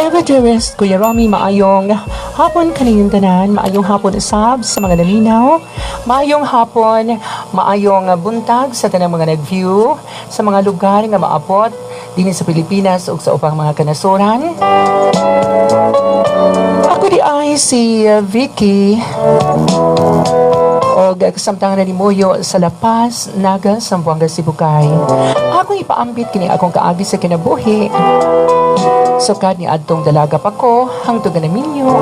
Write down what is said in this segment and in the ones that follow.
Ever dearest Kuya Romy, maayong hapon kaniyong tanan, maayong hapon usab sa mga naminaw, maayong hapon, maayong buntag sa tanang mga nag-view sa mga lugar nga maabot dinhi sa Pilipinas ug sa ubang mga kanasuran. Ako di ay si Vicky og kasamtang na nimuyo sa La Paz, Naga, Zamboanga, Sibugay. Akong ipaambit kini akong kaagi sa kinabuhi. Sukad ni adtong dalaga pa ko hangtod nga naminyo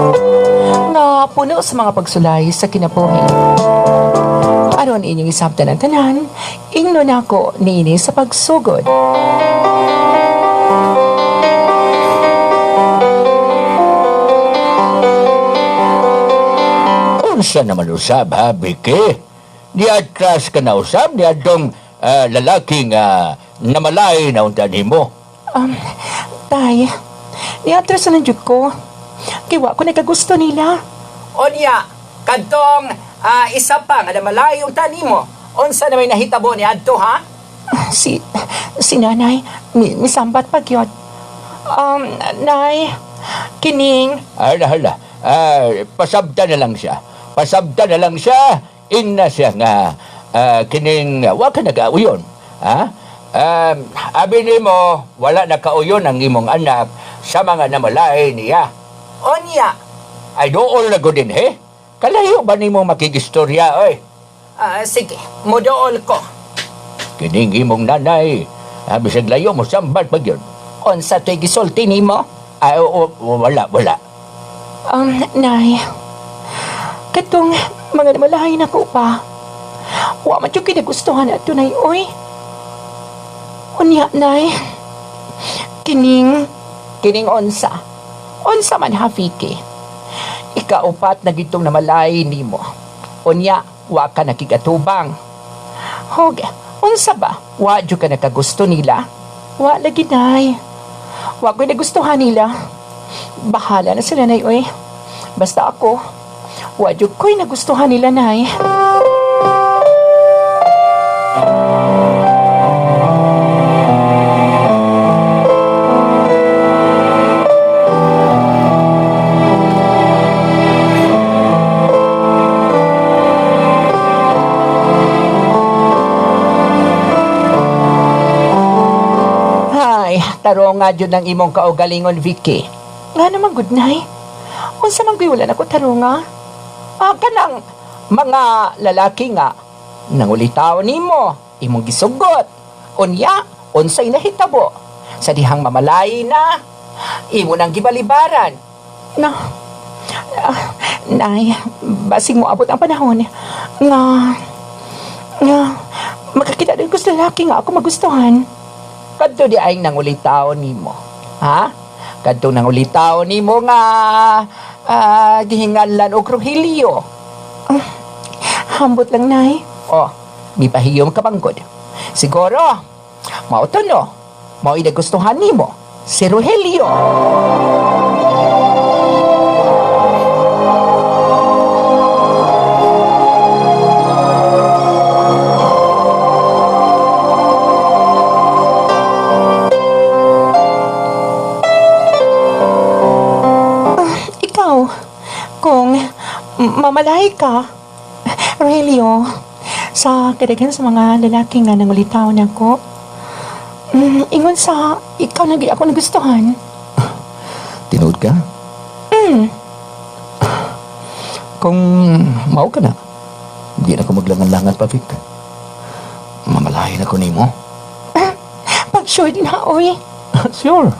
nga puno sa mga pagsulay sa kinabuhi. Aron inyong isabtan ang tanan, ingno nako niini sa pagsugod. Unsa naman usab ha, Vicky? Niatras ka na usab, niadtong lalaki nga namalay na unta nimo. Tay, niatras na lang jud ko. Kay wa ko nagagusto nila. Onya, kadtong isa pa nga namalay unta nimo. Unsa na may nahitabo ni adto ha? Si nanay, misambat pa gyud. Nay, kining, Hala, hala. Pasabta na lang siya. Pasabta na lang siya. Ingna siya nga kining wa ka nagauyon. Ha? Abi nimo wala nakauyon ang imong anak sa mga namalay niya. Onya, Ay dool na gud din he. Kalayo ba nimo makigistorya oy? Sige, modool ko. Kining imong nanay, bisag layo mo sambat pag yun. Unsa to'y gisulti nimo? Ay, oo, wala, wala. Nay, katong mga namalahay na ko pa. Wa man jud kinagustuhan ato, nay, oy. Unya, nay, kining, Kining unsa? Unsa man ha, Vicky? Ikaupat na gitong namalay nimo. Unya, wa ka nakigatubang. Hog, unsa ba? Wa jud ka nakagusto nila? Wa lagi, nay. Wa ko'y nagustuhan nila. Bahala na sila, nay, oy. Basta ako, wa jud ko'y nagustuhan nila, nay. Hay, tarong nga jud ang imong kaugalingon, Vicky. Nga naman, good night. Unsa man ko'y wala na ko tarunga? Kanang mga lalaki nga nangulitaw nimo, imong gisugot. Unya, unsay nahitabo? Sa dihang mamalay na, imo nang gibalibaran. Na, nay, basig mo abot ang panahon nga, nga, makakita din ko sa lalaki nga ako magustuhan. Kadto di ay nangulitaw nimo. Ha? Kadto nangulitaw nimo nga gihinganlan og Rogelio. Hambot lang, nay. Oh, mipahiyom ka bang gud? Siguro, mao to no. Mao'y nagustuhan nimo, si Rogelio. Ikaw, kung mamalay ka, Rogelio, sa kadaghan sa mga lalaki nga nangulitaw na ko, ingon sa ikaw na gyud ako nagustuhan. Tinuod ka? Kung mao ka na, di na ko maglangan-langan pa, Vic. Mamalahin ako nimo. Pag sure din ha, oy. Sure.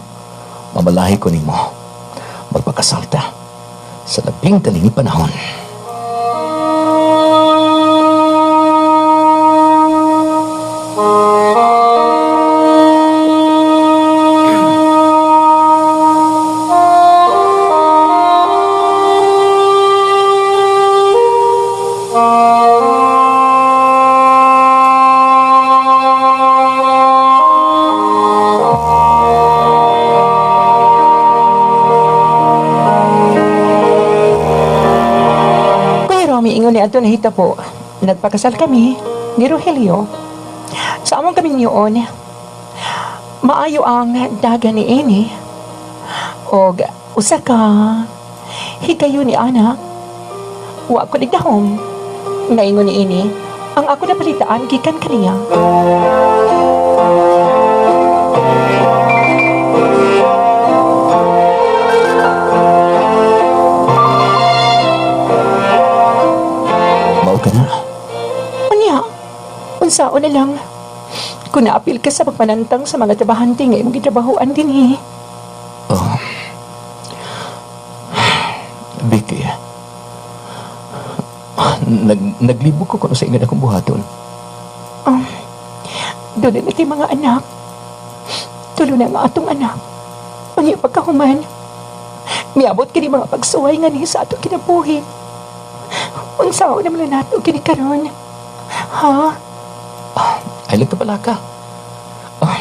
Mamalahi ko nimo. Magpakasalta sa labing talingi panahon. Kuya Romy, ingon ni Anton nahita po. Nagpakasal kami ni Rogelio. Sa among kami niyoon, maayo ang daga ni Eni. Og usa ka higayon ni ana, wa ko nagdahom. Ngaingon ni ini, ang ako nabalitaan gikan kaniya. Mao ka na. Unya, unsaon na lang. Kung naapil ka sa pagpanantang sa mga trabahante nga imong gitrabahoan dinhi. Oh. Vicky. Naglibog ko kuno sa ingon akong buhaton. Doon na mga anak. Tulo na nga atong anak. Unya pagkahuman, miabot kini mga pagsuway nga ni sa atong kinabuhi. Unsaon naman na nato kini karon? Ha? Ay lang ka ka. Ah,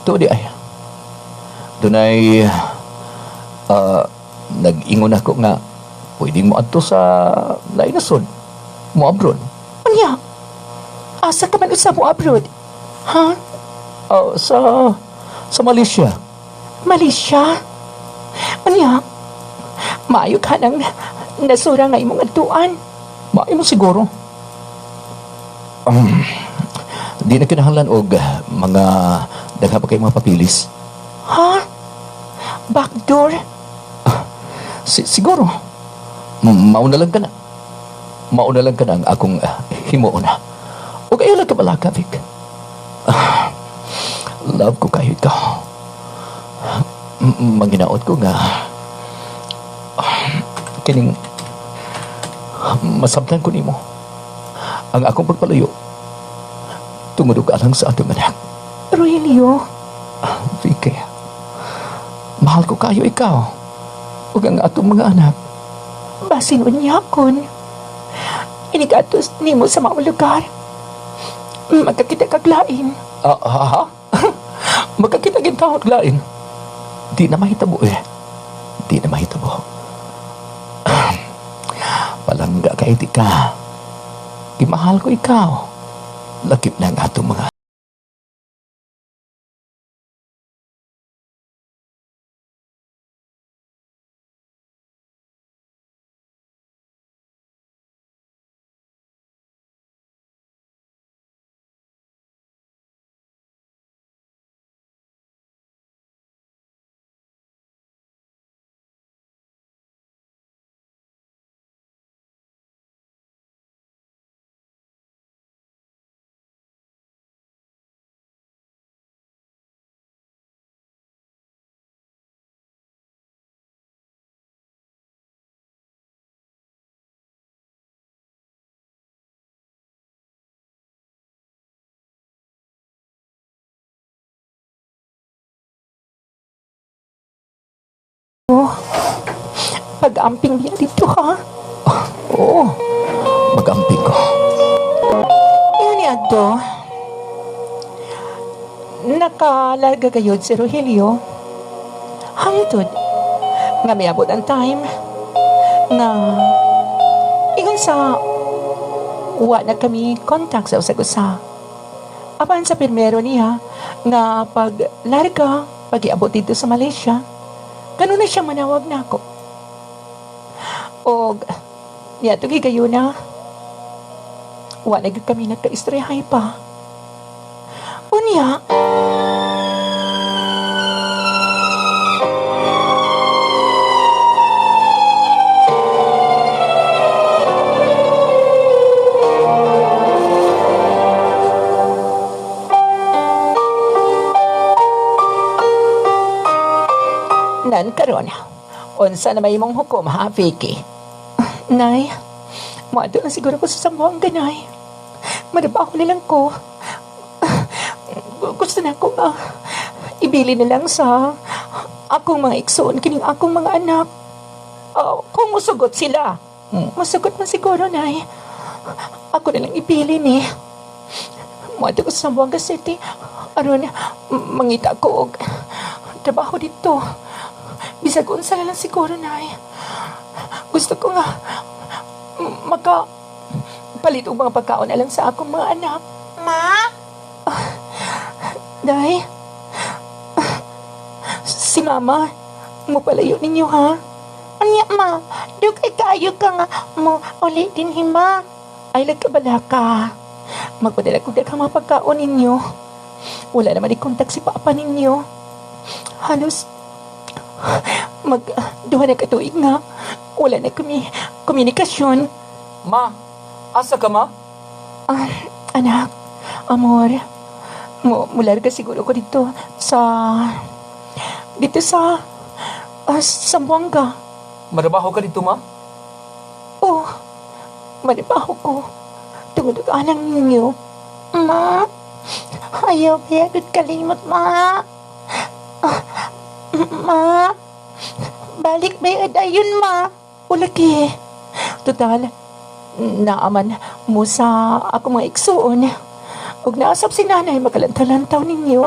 tuo di ay. Dunay nag-ingon ako nga pwede mo adto sa lain na sud. Mo abroad. Unya, asa ka man usab mo abroad? Ha? Sa Malaysia. Malaysia? Unya, maayo ka nang nasura nga imong adtuan. Maayo mo siguro. Di na kinahanglan og mga daghan pa kay mga papilis. Ha? Backdoor? Siguro. Mauna lang ka na. Mauna lang ka na ang akong himuon. O kayo lang ka balaka, Vic. Love ko kayo ikaw. Manginaot ko nga kining masabtan ko nimo ang akong pagpalayo tungod og alang sa atong anak. Rogelio? Vicky, mahal ko kayo ikaw ug ang atong mga anak. Basin unya kon. Inigatos nimo sa maong lugar. Magkakita kag lain. Ha? Magkakita gid tawag lain. Di na mahitabo eh. Di na mahitabo. Palangga kay di ka. Gimahal ko ikaw. Lakip na ang atong mga Pag-amping niya dito, ha? Oo. Mag-amping ko. Iyon ni Adto. Nakalarga gayod si Rogelio. Hangtod nga miabot ang time nga ingon sa wa na kami contact sa usag-usa. Apan sa pirmero niya nga pag larga, pag-iabot dito sa Malaysia, ganun na siya manawag nako. Og niya ito gigayo na wa na gyud kami nagka-istoryahay pa. Unya, nan karon, unsa na may imong hukom ha, Vicky? Nay, moadto na siguro ko sa Zamboanga, Nay. Madabaho na lang ko. Gusto na ko nga ibili na lang sa akong mga igsoon kining akong mga anak. Oh, kung musugot sila. Musugot man siguro, Nay. Ako na lang ibili ni. Moadto ko sa Zamboanga City. Aron, mangita ko og trabaho dito. Bisag unsa na lang siguro, Nay. Gusto ko nga maka palit og mga pagkaon na lang sa akong mga anak. Ma? Day, si Mama, Mupalayo ninyo ha. Unya ma, dugay kaayo ka nga mo uli din hima. Ay lagkabala ka. Magpadala ko daghang mga pagkaon ninyo. Wala naman i-contact si papa ninyo. Halos mag duha na katuig nga. Wala na kami komunikasyon. Ma, asa ka ma? Ah, anak, amor, mularga siguro ko dito sa Zamboanga. Marabaho ka dito ma? Oh, manibaho ko. Tungod og anang ninyo. Ma, ayaw ba kalimot ma? Ah, ma, balik ba dayon ma? Ulaki. Total, naaman mo sa ako mga igsuon. Ug naasap si nanay makalantalantaw ninyo.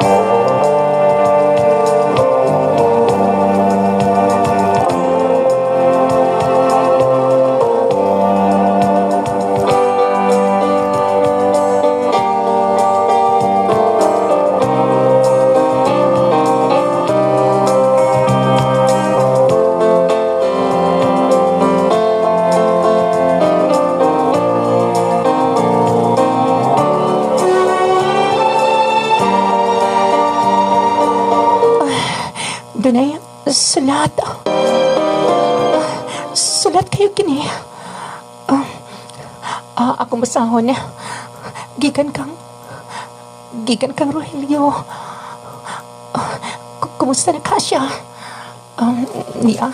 Dunay, sulat. Sulat kayo kini. Ah, akong basahon. Gikan kang Rogelio. Kumusta na ka siya? Niya.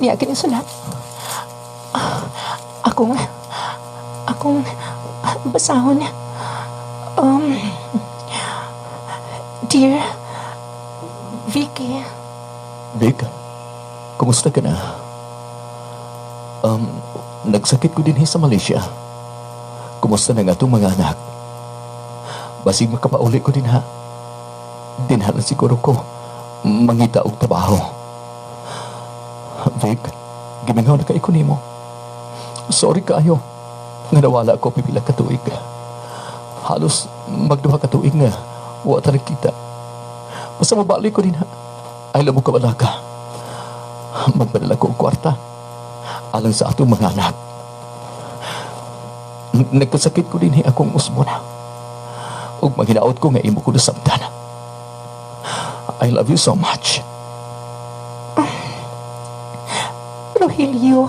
Niya kini sulat. Akong akong basahon. Um, Dear Vicky, Vic, kumusta ka na? Um, nagsakit ko din sa Malaysia. Kumusta na nga itong mga anak? Basig makapauli ko din ha. Dinha na siguro ko mangita og trabaho. Vic, gimingaw na kay ko nimo. Sorry kaayo nga nawala ko pipila ka tuig. Halos magduha ka tuig nga wa ta nagkita. Basta mabalik ko din ha. Ay mo ka ka. Magpadala ko og kwarta. Alang sa atong mga anak. Nagkasakit ko din akong usbon. Ug maghinaot ko nga imo ko nasabtan. I love you so much. Rogelio.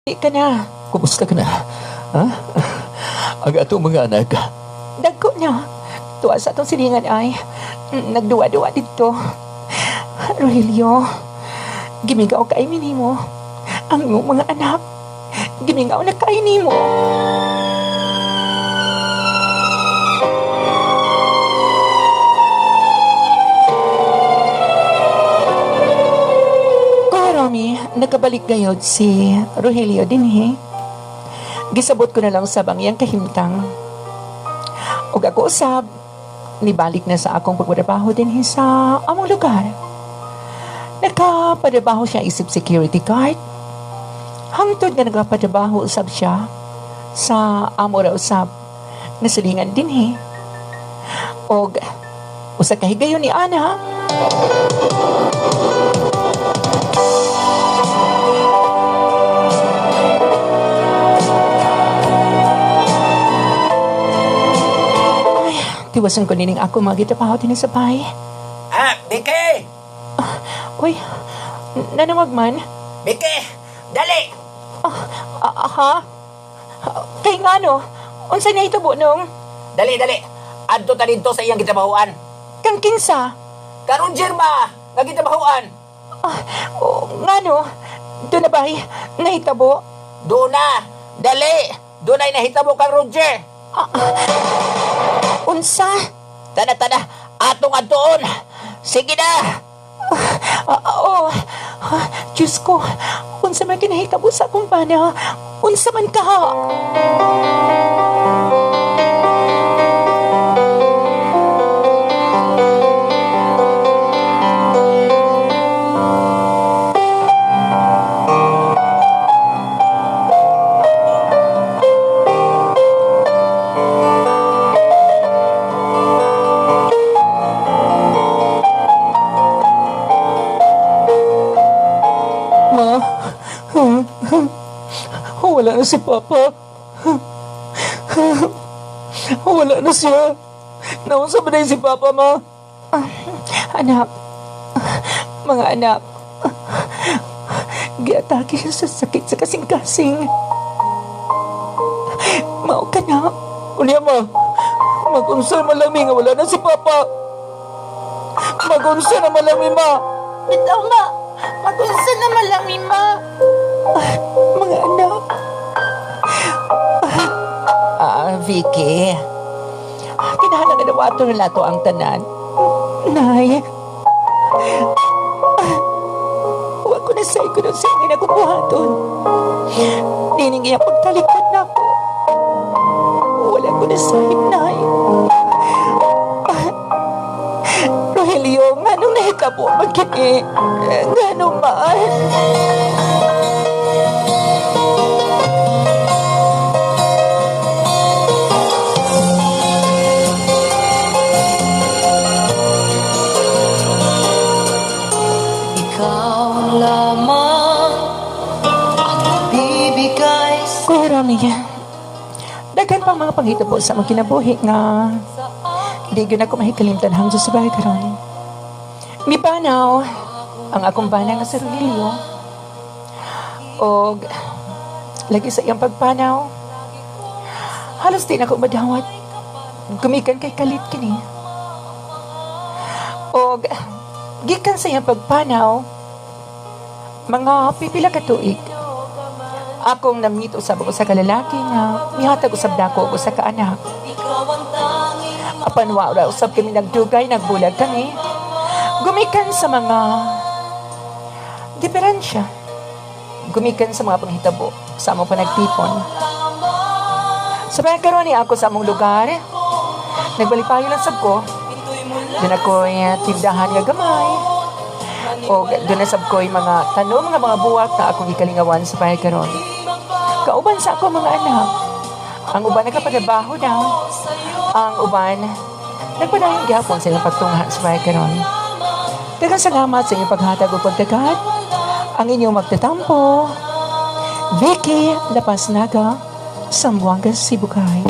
Di ka na. Kumusta ka na? Ha? Ang atong mga anak. Dagko na. Tuwa sa atong silingan ay nagduwa-duwa dito. Rogelio, gimingaw kay nimo. Ang imong mga anak, gimingaw na kay nimo. Kuya Romy, nakabalik gayod si Rogelio dinhi. Gisabot ko na lang sa bang iyang kahimtang. Ug ako usab, nibalik na sa akong pagtrabaho dinhi sa among lugar. Nakapatrabaho siya isip security guard. Hangtod nga nagapatrabaho usab siya sa amo ra usab nga silingan dinhi. Og usa ka higayon ni Ana, tiwason ko nining ako mga gitrabaho dinhi sa bahay. Ah, Vicky! Uy, nanawag man. Vicky! Dali! Ha? Kay ngano? Unsa na ito nung? Dali, dali! Adto ta didto sa iyang gitrabahoan. Kang kinsa? Karon Jirma, nga gitrabahoan. Oh, ngano? Doon na ba'y nahitabo? Doon na! Dali! Dunay nahitabo kang Roger. Unsa? Tana, tana, atong adtuon. Sige na! Oh, Diyos ko, unsa man kinahitabo sa akong bana? Unsa man ka? Ma, wala na si Papa. Wala na siya. Naunsa ba na si Papa, Ma? Anak, mga anak, giatake siya sa sakit sa kasing-kasing. Mao ka na. Unya, Ma. Mag-unsa man lang mi nga wala na si Papa. Mag-unsa na man lang mi, Ma. Bitaw, ma. Magunsa na malami, ma. Mga anak. Vicky. Kinahanglan nga dawato na lato ang tanan. Nay, wa ko na sa ko sa ingin ako buhaton. Nining iya pagtalikod na ako. Wala ko na sahib, Nay. Rogelio, nganong nahitabo man kini? Nganong man? Ikaw lamang ang bibigay sa Kuya Rami, daghan pang mga panghitabo sa among kinabuhi nga di gyud ako mahikalimtan hangtod sa bahay karon. Mipanaw ang akong bana nga si Rogelio. Og lagi sa iyang pagpanaw, halos di na ako madawat. Gumikan kay kalit kini. Og gikan sa iyang pagpanaw, mga pipila ka tuig, akong namit usab ako sa kalalaki nga mihatag usab dako og usa ka anak. Apan wa ra usab kami nagdugay, nagbulag kami. Gumikan sa mga diferensya. Gumikan sa mga panghitabo sa among panagtipon. Sa karon ni ako sa among lugar, nagbalipayo lang sab ko. Doon ako'y tindahan nga gamay. O doon na sab ko'y mga tanom nga mga buwak na akong ikalingawan sa bahay karon. Kauban sa ako mga anak. Ang uban nagkapatrabaho na. Ang uban nagpadayon gihapon sa ilang pagtungha sa bahay karon. Daghang salamat sa inyong paghatag ug pagtagat. Ang inyong magtatampo, Vicky Lapasnaga, Zamboanga, Sibugay.